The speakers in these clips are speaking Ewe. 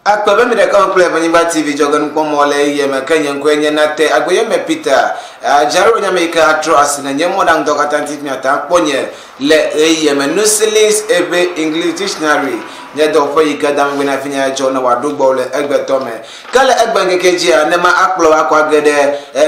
Akpe be mi ɖeka me kple Evenyigba TV dzɔgenukpɔmɔ le ɣeyiɣia me ke nye ŋkɔe nye Nate Agboyeme Peter. Dzraɖo nye ame yi ke atrɔ asi le nye mɔɖaŋudɔ katã ŋuti miate akpɔ nye le ɣeyiɣia me. Nusilis Eʋe English Dictionary nye dɔwɔƒe yi ke dam megbe na afi nya dzɔ ne wòaɖo gbɔwò le egbetɔ me. Ke le egbe ŋkeke dzia, ne ma akplɔ wò akɔ age ɖe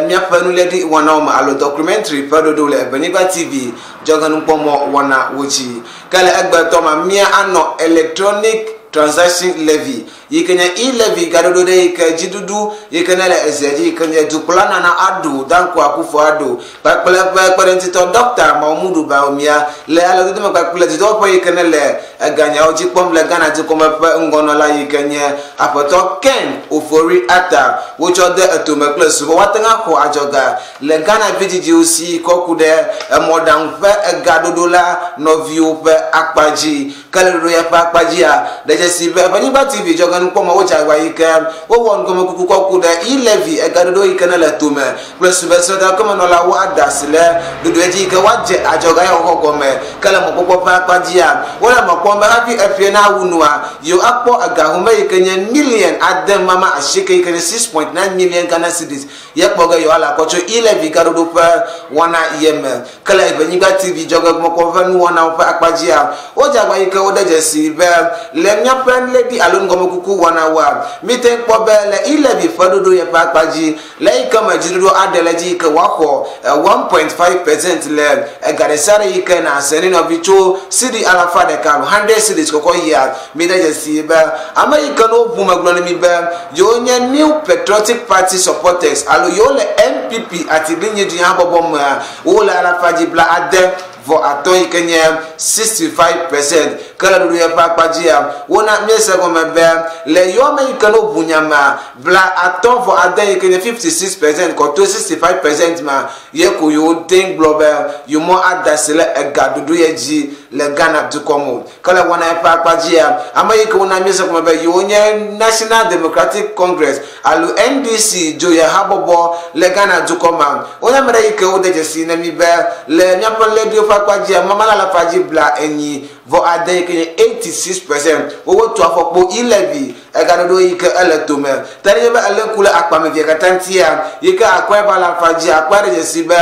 míaƒe nuléɖi wɔnawo me alo documentary ƒe ɖoɖo le Evenyigba TV dzɔgenukpɔmɔ wɔnawo dzi. Ke le egbetɔ ma, mía anɔ electronic transaction levy yi ke nye e-levy gaɖoɖo ɖe yi ke dziɖuɖu yi ke ne le ezea dzi yi ke nye dukplɔla nana aɖo Danko Akufo Addo kpakple eƒe kpeɖeŋutitɔ Ɖɔkta Maumudu Bawumia le alɔdodome kpakple dudɔwɔƒe yi ke ne le eganyawo dzi kpɔm le Ghana dukɔme ƒe ŋgɔnɔla yi ke nye Aƒetɔ Ken Ofori Atta wotsɔ de etome kple su be woate ŋu axɔ adzɔga le Ghana vidzidziwo si kɔ ku ɖe emɔɖaŋu ƒe egaɖoɖo la nɔviwo ƒe akpa dzi. Ke le ɖoɖo ya ƒe akpa dzia, de dzesii be Eʋenyigba TV dzɔgenukpɔmɔ wodze agba yi ke wowɔ nugɔmekuku kɔ ku ɖe E-levy, egaɖoɖo yi ke nele tome, kple subesrɔ̃takpemenɔlawo aɖe asi le ɖoɖoe dzi yi ke woadze adzɔga ya xɔxɔ gɔme. Ke le mɔkpɔkpɔ ƒe akpa dzia, wole mɔ kpɔm be hafi eƒea nawu nua, yewoakpɔ ega home yi ke nye miliɔn ade mama asieke yi ke nye 6.9 million Ghana cedis ye kpɔ ge yewoale akɔ tso E-levy gaɖoɖo ƒe wɔna ye me. Ke le Eʋenyigba TV dzɔgegmɔkpɔ ƒe nuwɔnawo ƒe akpa dzia, wodze agba yi ke wode dzesii be le míaƒe nuléɖi alo nugɔmekuku wɔnawoa, míete ŋu kpɔ be le E-levy ƒe ɖoɖo ye ƒe akpa dzi, le eyi ke me dziɖuɖu aɖe le edzi yi ke woaxɔ 1.5 percent le ega ɖesiaɖe yi ke nàse ne nɔvi tso cedi alafa ɖeka alo hundred cedis kɔkɔ yia, míede dzesii be ame yi ke ne woʋu me gblɔ na mí be yewonye New Patriotic Party supporters alo yewole NPP atiglinyi dunyahabɔbɔ mea, Wole alafa dzi bla ade vɔ atɔ̃ yi ke nye 65%. Ke le ɖoɖo ya ƒe akpa dzia, wona míese egɔme be le yewoa me yi ke ne woʋu nya mea, bla atɔ̃ vɔ ade yi ke nye 56% kɔ to 65% mea, ye ko yewo teŋ gblɔ be yewomɔ ada asi le ega ɖoɖo ya dzi le Ghana dukɔ me o. Ke le wɔna ya ƒe akpa dzia, ame yi ke wona míese egɔme be yewonye National Democratic Congress alo NDC dzoya habɔbɔ le Ghana dukɔ mea, wonye ame ɖe yi ke wode dzesi na mí be le míaƒe lɛɖiwo ƒe akpa dzia, mama la alafa dzi bla enyi vɔ ade yi ke nye 86% wowo tu afɔkpo e-levy egaɖoɖo yi ke ele tome. Ta nenye be èlé ŋku ɖe akpamevia katã ŋutia, yi ke akɔe va alafa dzi, akpɔe ɖe dzesi be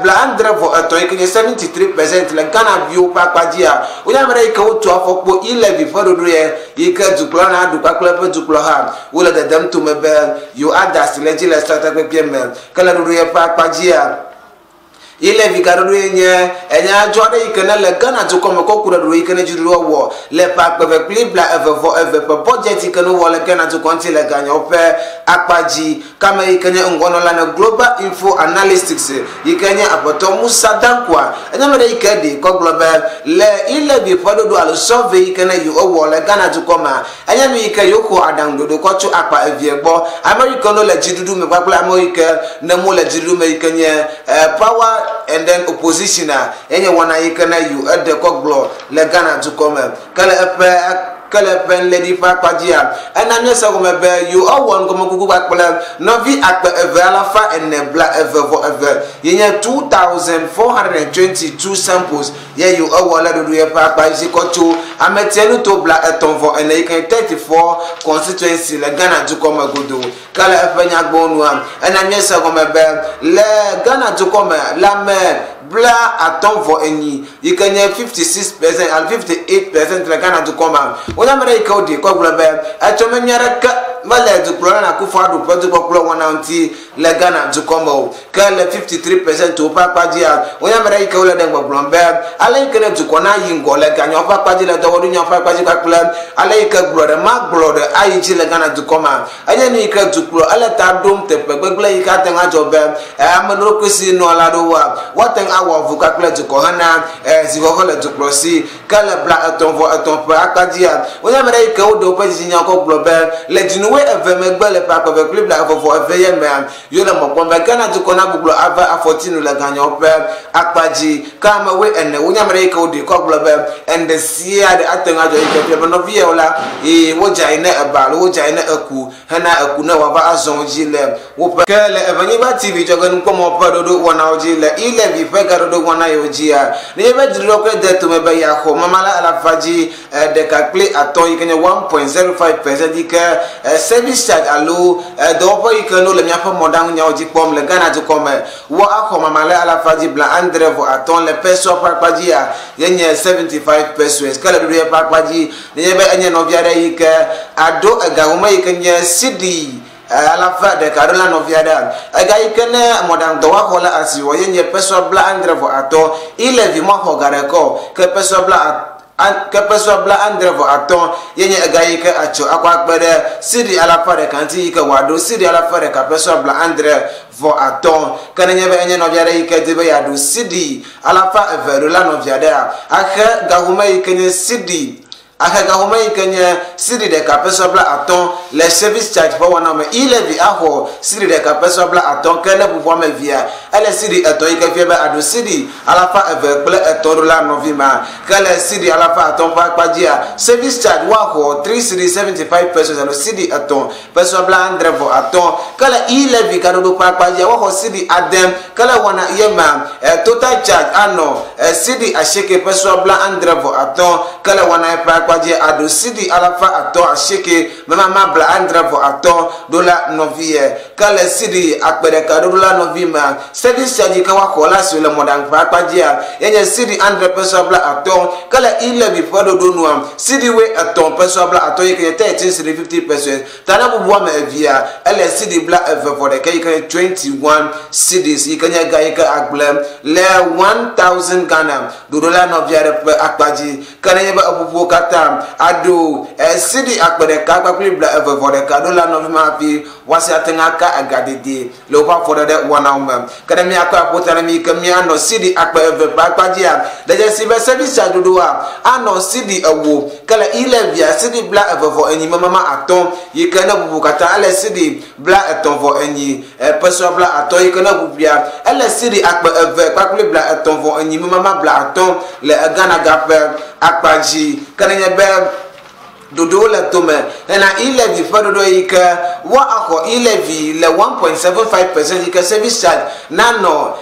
bla adre vɔ etɔ̃ yi ke nye 73% le Ghana viwo ƒe akpa dzia, wonye ame ɖe yi ke wotu afɔkpo e-levy ƒe ɖoɖo ye yi ke dukplɔla naɖu kpakple eƒe dukplɔha. Wole dedem tome be yewoada asi le edzi le setakpekpea me. Ke le ɖoɖo ye ƒe akpa dzia, yi le vigaɖoɖoe nye enya dzɔ aɖe yi ke ne le Ghana dukɔ me kɔ ku ɖe ɖoɖo yi ke ne dziɖuɖua wɔ le ƒe akpe eve kple bla eve vɔ eve ƒe bɔdjɛt yi ke ne wowɔ le Ghana dukɔ ŋuti le ganyawo ƒe akpa dzi. Ke ame yi ke nye ŋgɔnɔla ne Global Info Analytics yi ke nye Aƒetɔ Musa Dankwa enye ame ɖe yi ke ɖee kɔ gblɔ be le e-levy ƒe ɖoɖo alo survey yi ke ne yewo wɔ le Ghana dukɔ mea, Enye nu yi ke yewoxɔ aɖaŋuɖoɖo kɔ tso akpa evea gbɔ, ame yi ke no le dziɖuɖu me kpakple ame yi ke ne mo le dziɖuɖu me yi ke nye power and then opposition a enye wɔna yi ke ne yewo eɖe kɔ gblɔ le Ghana dukɔ me. Ke le eƒe ke le eƒe nuléɖi ƒe akpa dzia, ena míese egɔme be yewo ewɔ nugɔmekuku kpakple nɔvi akpe eve alafa ene bla eve vɔ eve yi nye 2422 samples Ye yo ewɔ le ɖoɖo yeƒe akpa dzi kɔ tso ametianuto bla etɔ̃ vɔ ene yi ke nye 34 constituency le Ghana dukɔ me godoo. Ke le eƒe nyagbewo nua, ena míese egɔme be le Ghana dukɔ me le ame bla atɔ̃ vɔ enyi yi ke nye 56% alo 58% le Ghana dukɔ mea, wonye ame ɖe yi ke woɖi kɔ gblɔ be etsɔme nyui aɖeke mele dukplɔla Nana Akufo-Addo ƒe dukpɔkplɔ wɔna ŋuti le Ghana dukɔ me o. Ke le 53 percent woƒe akpa dzia, wonye ame ɖe yi ke wole ɖe gbɔgblɔm be ale yi ke ne dukɔ nayi ŋgɔ le ganyawo ƒe akpa dzi, le dɔwɔɖuinyawo ƒe akpa dzi kpakple ale yi ke gblɔɖe magblɔ ɖe ayi dzi le Ghana dukɔ mea, enye nu yi ke dukplɔ ele ta ɖom teƒe gbegblẽ yi ke ate ŋu adzɔ be ame ɖokuisinɔla aɖewoa, woate ŋu awɔ avu kpakple dukɔ hena zixɔxɔ le dukplɔ si. Ke le bla etɔ̃ vɔ etɔ̃ ƒe akpa dzia, wonye ame ɖe yi ke woɖe woƒe dzitsinya kɔ gblɔ be le dzinu. Eve megbe le ƒe akpe eve kple 22 ye mea, yewo le mɔ kpɔm be Ghana dukɔ nagbugbɔ ava afɔtinu le ganyawo ƒe akpa dzi. Ke ame 40 wonye ame ɖe yi ke woɖi kɔ gblɔ be enu ɖe sia ɖe ate ŋu adzɔ yi ke fia be nɔvi yawo la eye wodze anyi ne eba alo wodze anyi ne eku hena eku ne wòava azɔ wo dzi le woƒe ke le Evenyigba TV dzɔgenukpɔmɔ ƒe ɖoɖo wɔnawo dzi le E-levy ƒe gaɖoɖo wɔna yiwo dzia, nenye be dziɖuɖɔ de tome be yeaxɔ mama la alafa dzi 1.5 yi ke nye 1.05% yi ke service charge alo dɔwɔƒe yi ke no le míaƒe mɔɖaŋunyawo dzi kpɔm le Ghana dukɔ me wɔ axɔ mama le alafa dzi 75 le pesewa ƒe akpa dzia yenye 75 pesewas. Ke le ɖoɖo ƒe akpa dzi nenye be enye nɔvi aɖe yi ke aɖo egahome yi ke nye cedi 100 ɖo la nɔvi aɖea, ega yi ke ne mɔɖaŋudɔwɔxɔ le asi wɔ yenye pesewa 75. E-levy maxɔ ga ɖeka o, ke pesewa 75 yenye ega yi ke atsɔ akɔ akpe ɖe cedi 100 ŋuti yi ke wòaɖo cedi 100 pesewa 75. Ke nenye be enye nɔvi aɖe yi ke di be yeaɖo cedi 200 ɖo la nɔvi aɖea, axe gahome yi ke nye cedi axe gahome yi ke nye cedi 1 pesewa 50 le service charge ƒe wɔna me. E-levy axɔ cedi 1 pesewa 50, ke ne ʋuʋua me via ele cedi 3 yi ke fia be aɖo cedi 203 ɖo la nɔvi ma. Ke le cedi 300 ƒe akpa dzia, service charge woaxɔ 3 cedi 75 pesewas alo cedi 3 pesewa 75. Ke le E-levy gaɖoɖo ƒe akpa dzia, woaxɔ cedi 6. Ke le wɔna ye ma, total charge anɔ cedi 8 pesewa 75. Ke le wɔna ƒe akpa dzi aɖo cedi 380 memama 75 ɖo la nɔvi ye. Ke le cedi 1000 ɖoɖo la nɔvi ma, service charge ke woaxɔ la si le mɔɖaŋu ƒe akpa dzia yenye cedi 6 pesewa 50. Ke le E-levy ƒe ɖoɖo nua, cedi 13 pesewa 50 yi ke nye 13 cedi 50 pesewas. Ta ne bubu ame evia, ele cedi 21 yi ke nye 21 cedis yi ke nye ga yi ke agble le 1000 Ghana ɖoɖo la nɔvi aɖe ƒe akpa dzi. Ke nenye be eƒoƒowo katã aɖo cedi 1000 kpakple 21 ɖo la nɔvi ma hafi woasi ate ŋu aka ega dede le woƒe afɔɖeɖe wɔnawo me. Ke ne míakɔ aƒota ne mi ke míanɔ cedi 2000 ƒe akpa dzia, ɖe dzesi be service charge ɖoɖoa anɔ cedi 4. Ke le E-levya, cedi 22 memama 5 yi ke ne ʋuʋu katã ele cedi 34 pesewa 50 yi ke ne ʋuʋuia ele cedi 2000 kpakple 34 memama 50 le Ghana ga ƒe akpa dzi. Ke nenye be ɖoɖowo le tome hena E-levy ƒe ɖoɖo yi ke woaxɔ E-levy le 1.75% yi ke service charge nanɔ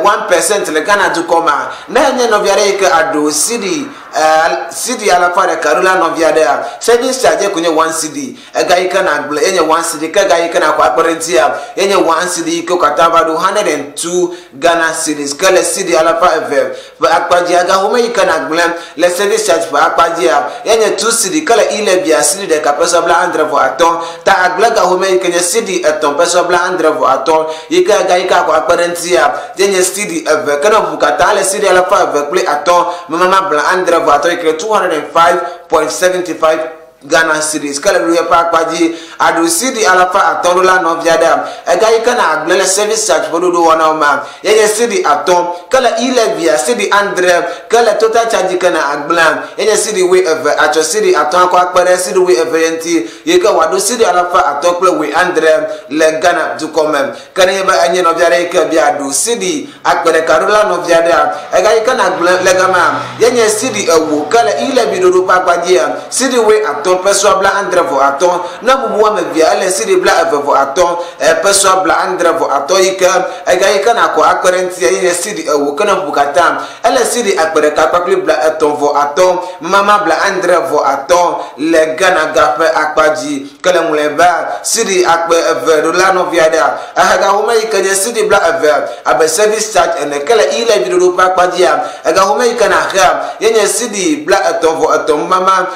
1% le Ghana dukɔ ma, ne enye nɔvi aɖe yi ke aɖo cedi 100 ɖo la nɔvi aɖea, service charge ko nye 1 cedi. Ega yi ke nagblẽ yenye 1 cedi, ke ga yi ke nakɔ akpe ɖe ŋutia yenye 1 cedi yi ke wo katã va ɖo 102 Ghana cedis. Ke le cedi 200 ƒe akpa dzia, gahome yi ke nagblẽ le service charge ƒe akpa dzia yenye 2 cedi. Ke le E-levya, cedi 1 pesewa 75 ta agblẽ gahome yi ke nye cedi 3 pesewa 75 yi ke ga yi ke akɔ akpe ɖe ŋutia yenye cedi 2. Ke ne ʋu katã le cedi 205 memama 75 yi ke 205.75 Ghana cedis. Ke le ɖoɖo ƒe akpa dzi aɖo cedi 300 ɖo la nɔvia ɖe, ega yi ke na agblẽ le service charge ƒe ɖoɖo wɔnawo ma yenye cedi 5. Ke le E-levya, cedi 6. Ke le total charge yi ke na agblẽa yenye cedi 20. Atsɔ cedi 5 akɔ akpe ɖe cedi 20 ye ŋuti yi ke wòaɖo cedi 370 le Ghana dukɔ me. Ke nenye be enye nɔvi aɖe yi ke bia ɖo cedi 1000 ɖo la nɔvi aɖea, ega yi ke na gblẽ le gama yenye cedi 4. Ke le E-levy ɖoɖo ƒe akpa dzia, cedi 80 pesewa 75. Ne bubu ame evea, ele cedi 22 pesewa 75 yi ke ega yi ke nakɔ akpe ɖe ŋutia yenye cedi 4. Ke ne bubu katã ele cedi 1000 kpakple 33 mama 75 le Ghana ga ƒe akpa dzi. Ke le ŋlɔe be cedi 2000 ɖo la nɔvi aɖea, ehegahome yi ke nye cedi 20 abe service charge ene. Ke le E-levy ɖoɖo ƒe akpa dzia, egahome yi ke naxea yenye cedi 33 mama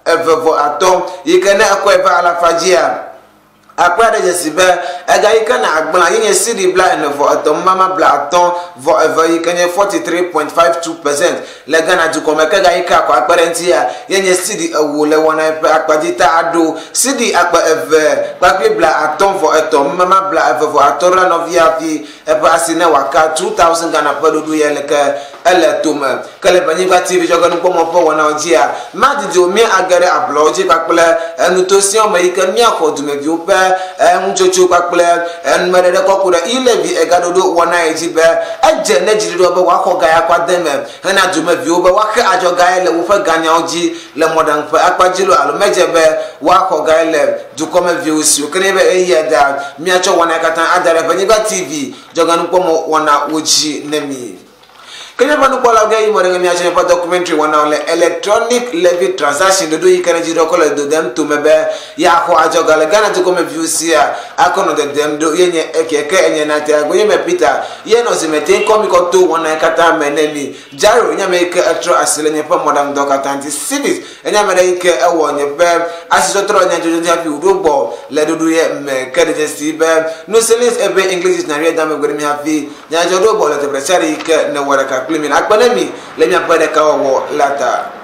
22 yi ke ne ekɔe va alafa dzia, akpɔe aɖe dzesi be ega yi ke na agblã yenye cedi 43 mama 52 yi ke nye 43.52% le Ghana dukɔ me. Ke ga yi ke akɔ akpe ɖe ŋutia yenye cedi 4 le wɔna ƒe akpa dzi ta aɖo cedi 2000 kpakple 33 mama 22 ɖe nɔvia fi eƒe asi ne wòaka 2000 Ghana ƒe ɖoɖo ye le ke. Ele tome ke le Benyigba TV dzɔgenukpɔmɔ ƒe wɔnawo dzia, madidi o mía age ɖe ablɔwo dzi kpakple enuto siawo me yi ke míaxɔ dumeviwo ƒe enutsotso kpakple enumeɖeɖe kɔ ku ɖe E-levy egaɖoɖo wɔna yi dzi be edze ne dziɖuɖua be woaxɔ ga ya kɔ ade eme hena dumeviwo be woaxe adzɔgae le woƒe ganyawo dzi le mɔɖaŋu ƒe akpa dzi loo alo medze be woaxɔ gae le dukɔmeviwo si o. Ke nenye be ɣeyiɣia dea, míatsɔ wɔna ya katã ada ɖe Ʋenyigba TV dzɔgenukpɔmɔ wɔnawo dzi ne mi. Ke míaƒe nukpɔlawo ge yi mɔ ɖe ŋe míatsɔ míaƒe documentary wɔnawo le electronic levy transaction ɖoɖo yi ke ne dziɖuɖua kɔ le dodem tome be yeaxɔ adzɔga le Ghana dukɔmeviwo sia akɔ nɔ dedem ɖo ye nye eke ke enye na te gonye me Peter ye nɔ zime te ŋkɔ mi kɔ to wɔna yi katã me ne mi. Jairo nye ame yi ke etrɔ asi le nye ƒe mɔɖaŋudɔ katã ŋuti. Civis enye ame ɖe yi ke ewɔ nye ƒe asitɔtrɔ nyadzɔdzɔ hafi wòɖo gbɔ le ɖoɖo ye me ke de dzesi be Nuselis ebe English dictionary da megbe ɖe mi hafi Nyadzɔdzɔɖogbɔ le teƒe ɖe sia ɖe yi ke nèwɔ ɖeka kpli mí le. Akpe ne mi le miaƒe ɖekawɔwɔ la ta.